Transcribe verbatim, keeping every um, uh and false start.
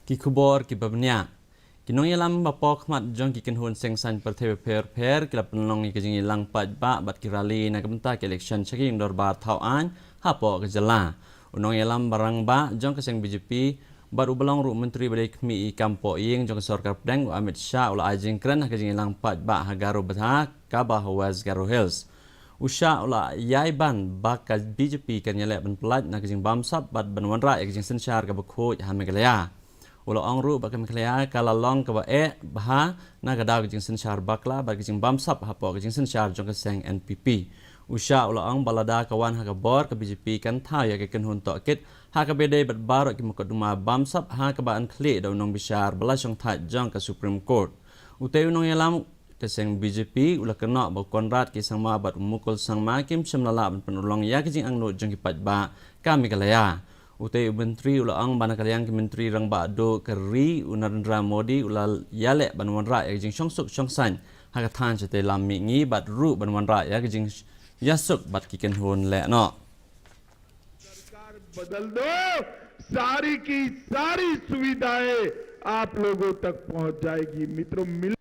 Ki khubor kiba bniah. Ki nongïalam ba poh khmat jong ki kynhun seng saiñ pyrthei bapher bapher ki la pynlong ïa ka jingïalang paidbah bad ki rally na ka bynta ka election sha ka ïing dorbar thaw aiñ hapoh ka jylla. U nongïalam ba rangbah jong ka seng B J P bad uba long ruh u myntri ba dei khmih ïa ki kam poh ïing jong ka sorkar pdeng, u Amit Shah, u la ai jingkren ha ka jingïalang paidbah ha Garo Btha kaba ha West Garo Hills. U Shah u la ïai ban ba ka B J P kan ïaleh ban pyllait na ka jingbamsap bad ban wanrah ïa ka jingsynshar kaba khuid ha Meghalaya. U la ong ruh ba ka Meghalaya ka la long kaba eh bha na ka daw ka jingsynshar bakla bad ka jingbamsap hapoh ka jingsynshar jong ka seng N P P. U Shah u la ong ba lada ka wan ha ka bor, ka B J P kan thaw ïa ka kynhun tohkit ha kaba ïadei bad baroh ki mukotduma bamsap ha kaba yn khlieh da u nongbishar ba la shongthait jong ka Supreme Court. Utei u nongïalam ka seng B J P u la kynnoh ba u Conrad K Sangma bad u Mukul Sangma kim shym la lah ban pynurlong ïa ka jingangnud jong ki paidbah ka Meghalaya. Utei u myntri u la ong ba na ka liang ki myntri rangbah duh ka ri, u Narendra Modi, u la ïaleh ban wanrah ïa ka jingshongsuk shongsaiñ ha ka thaiñ shatei lam mihngi bad ruh ban wanrah ïa ka jingïasuk bad ki kynhun lehnoh. सरकार बदल दो, सारी की सारी सुविधाएं आप लोगों तक पहुंच जाएगी। मित्रों, मिल